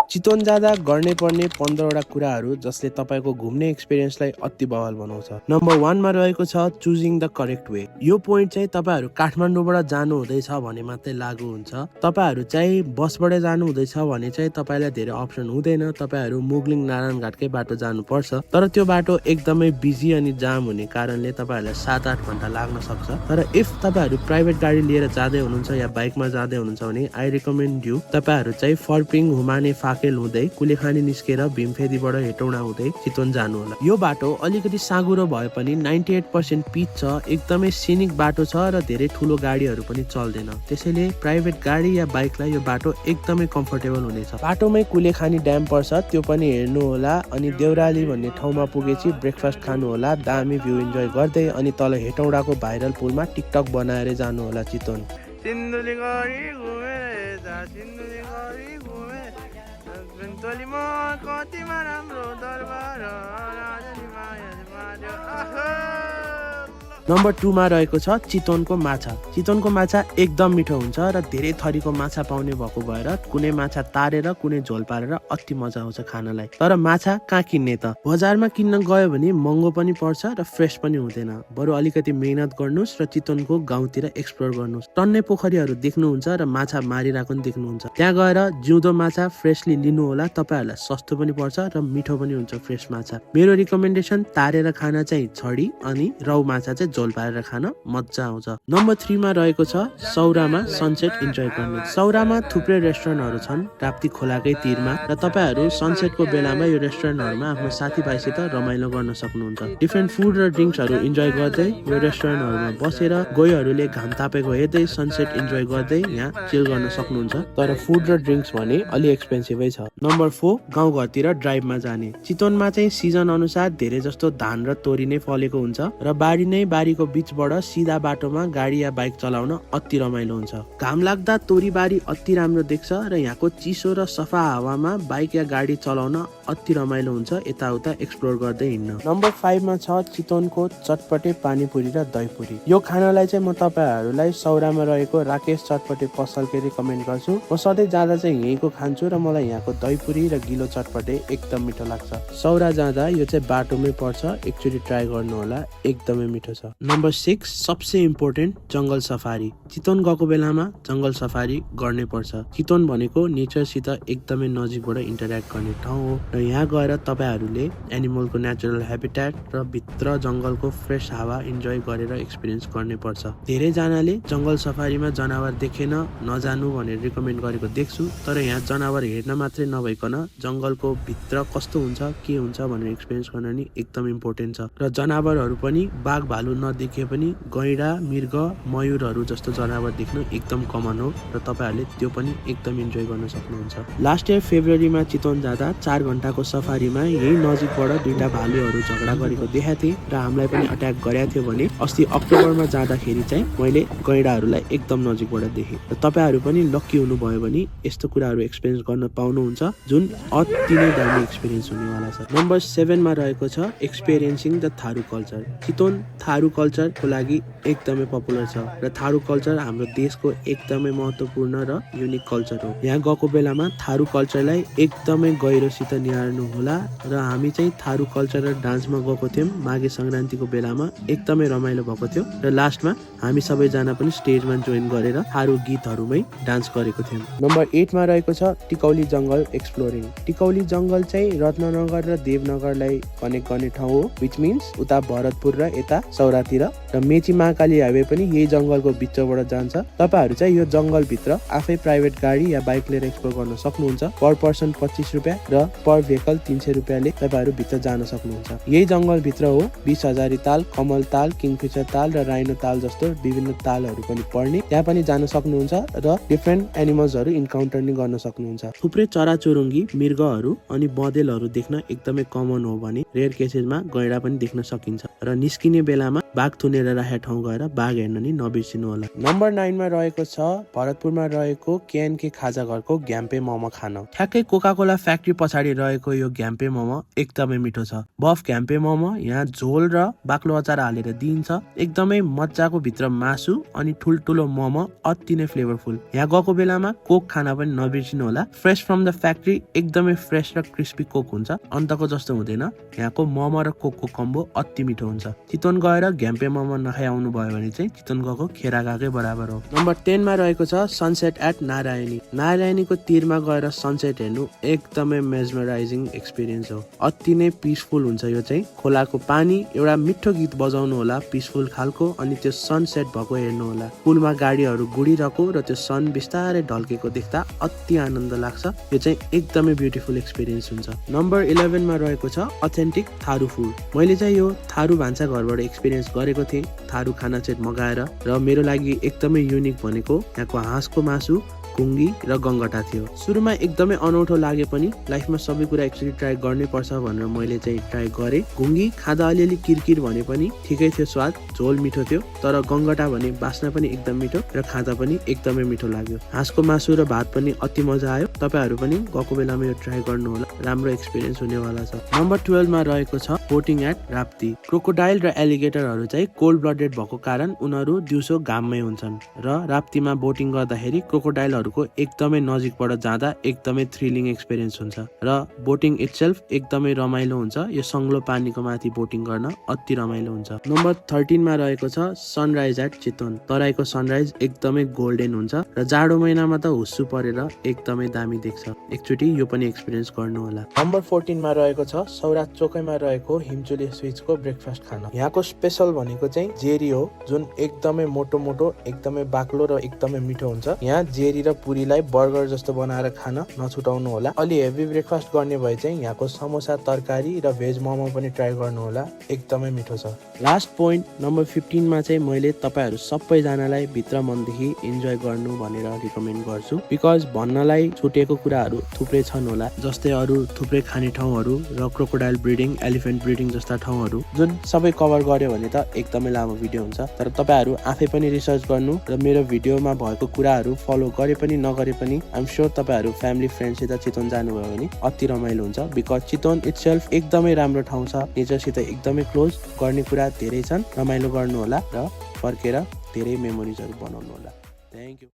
चितवन जाँदा गर्ने पर्ने 15 वटा कुराहरू जसले तपाईको घुम्ने एक्सपिरियन्सलाई अति बवाल बनाउँछ। नम्बर 1 मा रहेको छ चुजिङ द करेक्ट वे। यो पोइन्ट चाहिँ तपाईहरु काठमाडौँबाट जानु हुँदैछ भने मात्रै लागू हुन्छ। तपाईहरु चाहिँ बसबाट जानु हुँदैछ भने चाहिँ तपाईलाई धेरै अप्सन हुँदैन। तपाईहरु मुगलिङ नारायणघाटकै बाटो जानु पर्छ। तर त्यो बाटो एकदमै बिजी अनि जाम हुने कारणले तपाईहरुलाई 7-8 घण्टा लाग्न सक्छ। तर इफ तपाईहरु प्राइभेट गाडी लिएर जाँदै हुनुहुन्छ या बाइकमा जाँदै हुनुहुन्छ भने आई रिकमेन्ड यु तपाईहरु चाहिँ फर्पिङ हुमाने फाकेल हुँदै कुलेखानी निस्केर भीमफेदीबाट हेटौडा हुँदै चितवन जानु होला। यो बाटो अलिकति साँगुरो भए पनि 98% पिच छ, एकदमै सिनिक बाटो छ र धेरै ठुलो गाडीहरू पनि चल्दैन। त्यसैले प्राइभेट गाडी या बाइकलाई यो बाटो एकदमै कम्फर्टेबल हुनेछ। बाटोमै कुलेखानी ड्याम पर्छ, त्यो पनि हेर्नु होला। अनि देउराली भन्ने ठाउँमा पुगेपछि ब्रेकफास्ट खानु होला, दामी भ्यू इन्जोय गर्दै अनि तल हेटौडाको भाइरल पुलमा टिकटक बनाएर जानु होला चितवन। नम्बर 2 मा रहेको छ चितवनको माछा। चितवनको माछा एकदम मिठो हुन्छ र धेरै थरीको माछा पाउने भएको भएर कुनै माछा तारेर कुनै झोल पारेर अति मजा आउँछ खानलाई। तर माछा कहाँ किन्ने त? बजारमा किन्न गयो भने महँगो पनि पर्छ र फ्रेस पनि हुँदैन। बरु अलिकति मेहनत गर्नुस् र चितवनको गाउँतिर एक्सप्लोर गर्नुस्। टन्ने पोखरीहरू देख्नुहुन्छ र माछा मारिरहेको पनि देख्नुहुन्छ। त्यहाँ गएर जिउँदो माछा फ्रेसली लिनु होला। तपाईहरुलाई सस्तो पनि पर्छ र मिठो पनि हुन्छ फ्रेस माछा। मेरो रिकमेन्डेसन तारेर खाना चाहिँ छडी अनि रौ माछा चाहिँ झोल पारेर खान मजा आउँछ। नम्बर 3 मा रहेको छ सौरामा सनसेट इन्जोय गर्ने। सौरामा थुप्रै रेस्टुरेन्टहरू छन् राप्ती खोलाकै तीरमा र तपाईहरु सनसेटको बेलामा यो रेस्टुरेन्टहरुमा आफ्नो साथीभाइसित रमाइलो गर्न सक्नुहुन्छ। डिफ्रेन्ट फुड र ड्रिंक्सहरू इन्जोय गर्दै यो रेस्टुरेन्टहरुमा बसेर गइहरुले घाम तापेको हेर्दै सनसेट इन्जोय गर्दै यहाँ चिल गर्न सक्नुहुन्छ। तर फुड र ड्रिंक्स भने अलि एक्सपेन्सिभै छ। नम्बर 4 गाउँघरतिर ड्राइभमा जाने। चितवनमा चाहिँ सिजन अनुसार धेरै जस्तो धान र तोरी नै फलेको हुन्छ र बारीको बीचबाट सिधा बाटोमा गाडी या बाइक चलाउन अति रमाइलो हुन्छ। घाम लाग्दा तोरी बारी अति राम्रो देख्छ र यहाँको चिसो र सफा हावामा बाइक या गाडी चलाउन अति रमाइलो हुन्छ यताउता एक्सप्लोर गर्दै हिँड्न। नम्बर 5 मा छ चितवनको चटपटे पानीपुरी र दहीपुरी। यो खानालाई चाहिँ म तपाईहरुलाई सौरामा रहेको राकेश चटपटे पसलकै रिकमेन्ड गर्छु। म सधैँ जाँदा चाहिँ यहीँको खान्छु र मलाई यहाँको दहीपुरी र गिलो चटपटे एकदम मिठो लाग्छ। सौरा जाँदा यो चाहिँ बाटोमै पर्छ, एकचोटि ट्राई गर्नु होला, एकदमै मिठो छ। नम्बर 6 सबसे इम्पोर्टेन्ट जंगल सफारी। चितवन गएको बेलामा जंगल सफारी गर्नै पर्छ। चितवन भनेको नेचरसित एकदमै नजिकबाट इन्टरेक्ट गर्ने ठाउँ हो र यहाँ गएर तपाईहरुले एनिमलको नेचुरल हेबिटेट र भित्र जंगलको फ्रेश हावा इन्जोय गरेर एक्सपिरियन्स गर्नै पर्छ। धेरै जनाले जंगल सफारीमा जनावर देखेन नजानु भनेर रिकमेन्ड गरेको देख्छु। तर यहाँ जनावर हेर्न मात्रै नभइकन जंगलको भित्र कस्तो हुन्छ के हुन्छ भनेर एक्सपिरियन्स गर्न नि एकदम इम्पोर्टेन्ट छ। र जनावरहरू पनि बाघ भालु नदेखे पनि गैंडा मृग मयूरहरू जस्तो जनावर देख्नु एकदम कमन हो र तपाईहरुले त्यो पनि एकदम इन्जोय गर्न सक्नुहुन्छ। लास्ट इयर फेब्रुअरीमा चितवन जाँदा 4 घण्टाको सफारीमा यही नजिकबाट 2टा भालुहरू झगडा गरेको देखेको थिएँ र हामीलाई पनि अट्याक गरेको थियो भने अस्ति अक्टोबरमा जाँदाखेरि चाहिँ मैले गैंडाहरूलाई एकदम नजिकबाट देखेँ। र तपाईहरु पनि लक्की हुनुभयो भने यस्तो कुराहरू एक्सपिरियन्स गर्न पाउनुहुन्छ जुन अति नै दामी एक्सपिरियन्स हुनेवाला छ। नम्बर 7 मा रहेको छ experiencing the Tharu culture. Chitwan Tharu कल्चरको लागि एकदमै पपुलर छ र थारू कल्चर हाम्रो देशको एकदमै महत्त्वपूर्ण र युनिक कल्चर हो। यहाँ गएको बेलामा थारू कल्चरलाई एकदमै गहिरोसित निहाल्नु होला। र हामी चाहिँ थारू कल्चर र डान्समा गएको थियौँ माघे संक्रान्तिको बेलामा, एकदमै रमाइलो भएको थियो र लास्टमा हामी सबैजना पनि स्टेजमा जोइन गरेर थारू गीतहरूमै डान्स गरेको थियौँ। नम्बर 8 मा रहेको छ टिकौली जंगल एक्सप्लोरिङ। टिकौली जंगल चाहिँ रत्ननगर र देवनगरलाई कनेक्ट गर्ने ठाउँ हो, विच मिन्स उता भरतपुर र यता सौरातिर र मेची महाकाली हाइवे पनि यही जंगलको बिचबाट जान्छ। तपाईहरु चाहिँ यो जंगल भित्र आफै प्राइभेट गाडी या बाइक लिएर एक्सप्लोर गर्न सक्नुहुन्छ। पर पर्सन 25 रुपैयाँ र पर भेहिकल 300 रुपैयाँले तपाईहरु भित्र जान सक्नुहुन्छ। यही जंगल भित्र हो 20 हजारी ताल, कमल ताल, किङफिशर ताल र राइनो ताल जस्तो विभिन्न तालहरू पनि पर्ने। त्यहाँ पनि जान सक्नुहुन्छ र डिफ्रेन्ट एनिमल्सहरू इन्काउन्टर नि गर्न सक्नुहुन्छ। थुप्रै चराचुरुङ्गी, मृगहरू अनि बँदेलहरू देख्न एकदमै कमन हो भने रेयर केसेसमा गैंडा पनि देख्न सकिन्छ। र निस्किने बेलामा बाघ थुनेर राखेको ठाउँ गएर बाघ हेर्न नि नबिर्सिनु होला। नम्बर 9 मा रहेको छ भरतपुरमा रहेको केएनके खाजा घरको घ्याम्पे मोमो खान। ठ्याक्कै कोकाकोला फ्याक्ट्री पछाडि रहेको यो घ्याम्पे मोमो एकदमै मिठो छ। बफ घ्याम्पे मोमो यहाँ झोल र बाक्लो अचार हालेर दिइन्छ। एकदमै मजाको भित्र मासु अनि ठुल्ठुलो मोमो अति नै फ्लेभरफुल। यहाँ गएको बेलामा कोक खाना पनि नबिर्सिनु होला। फ्रेश फ्रम द फ्याक्ट्री एकदमै फ्रेश र क्रिस्पी कोक हुन्छ, अन्तको जस्तो हुँदैन। यहाँको मोमो र कोकको कम्बो अति मिठो हुन्छ। चितवन गएर घ्याम्पे मोमो नखाइ आउनु भयो भने चाहिँ चितवन गएको खेरा गएकै बराबर हो। नम्बर 10 मा रहेको छ सनसेट एट नारायणी। नारायणीको तीरमा गएर सनसेट हेर्नु एकदमै मेजमराइजिङ एक्सपिरियन्स हो। अति नै पिसफुल हुन्छ यो चाहिँ। खोलाको पानी, एउटा मिठो गीत बजाउनु होला पिसफुल खालको, अनि त्यो सनसेट भएको हेर्नु होला। पुलमा गाडीहरू गुडिरहेको र त्यो सन बिस्तारै ढल्केको देख्दा अति आनन्द लाग्छ। यो चाहिँ एकदमै ब्युटिफुल एक्सपिरियन्स हुन्छ। नम्बर 11 मा रहेको छ अथेन्टिक थारू फुड। मैले चाहिँ यो थारू भान्सा घरबाट एक्सपिरियन्स गरेको थिएँ थारू खाना चाहिँ मगाएर, र मेरो लागि एकदमै युनिक भनेको यहाँको हाँसको मासु, गुङ्गी र गङ्गटा थियो। सुरुमा एकदमै अनौठो लागे पनि लाइफमा सबै कुरा एक्चुअली ट्राई गर्नै पर्छ भनेर मैले चाहिँ ट्राई गरेँ। गुङ्गी खाँदा अलिअलि किरकिर भने पनि ठिकै थियो स्वाद, झोल मिठो थियो, तर गङ्गटा भने बास्ना पनि एकदम मिठो र खाँदा पनि एकदमै मिठो लाग्यो। हाँसको मासु र भात पनि अति मजा आयो। तपाईहरू पनि गएको बेलामा यो ट्राई गर्नु होला, राम्रो एक्सपिरियन्स हुनेवाला छ। नम्बर 12 मा रहेको छ बोटिङ एट राप्ती। क्रोकोडाइल र एलिगेटरहरू चाहिँ कोल्ड ब्लडेड भएको कारण उनीहरू दिउँसो घाममै हुन्छन्, र राप्तीमा बोटिङ गर्दाखेरि क्रोकोडाइलहरू एकदमै नजिकबाट जाँदा एकदमै थ्रिलिङ एक्सपिरियन्स हुन्छ, र बोटिङ इटसेल्फ एकदमै रमाइलो हुन्छ। यो सङ्लो पानीको माथि बोटिङ गर्न अति रमाइलो हुन्छ। नम्बर 13 मा रहेको छ सनराइज एट चितवन। तराईको सनराइज एकदमै गोल्डन हुन्छ र जाडो महिनामा त हुस्सु परेर एकदमै दामी देख्छ। एकचोटि यो पनि एक्सपिरियन्स गर्नु होला। नम्बर 14 मा रहेको छ सौराथ चोकैमा रहेको हिमचुली स्विट्सको ब्रेकफास्ट खाना। यहाँको स्पेसल भनेको चाहिँ जेरी हो, जुन एकदमै मोटो मोटो, एकदमै बाक्लो र एकदमै मिठो हुन्छ। यहाँ जेरी र पुरीलाई बर्गर जस्तो बनाएर खान नछुटाउनु होला। अलि हेभी ब्रेकफास्ट गर्ने भए चाहिँ यहाँको समोसा, तरकारी र भेज मोमो पनि ट्राई गर्नु होला, एकदमै मिठो छ। लास्ट पोइन्ट नम्बर 15 मा चाहिँ मैले तपाईहरू सबैजनालाई भित्र मनदेखि इन्जोय गर्नु भनेर रिकमेन्ड गर्छु, बिकज भन्नलाई छुटेको कुराहरू थुप्रै छन् होला, जस्तै अरू थुप्रै खाने ठाउँहरू र क्रोकोडाइल ब्रिडिङ, एलिफेन्ट ब्रिडिङ जस्ता ठाउँहरू, जुन सबै कभर गर्यो भने त एकदमै लामो भिडियो हुन्छ। तर तपाईहरू आफै पनि रिसर्च गर्नु र मेरो भिडियोमा भएको कुराहरू फलो गरे पनि नगरे पनि आइएम स्योर तपाईहरू फ्यामिली फ्रेन्डसित चितवन जानुभयो भने अति रमाइलो हुन्छ। बिकज चितवन इटसेल्फ एकदमै राम्रो ठाउँ छ, नेचरसित एकदमै क्लोज, गर्ने कुरा धेरै छन्। रमाइलो गर्नु होला र फर्केर धेरै मेमोरिजहरू बनाउनु होला। Thank you.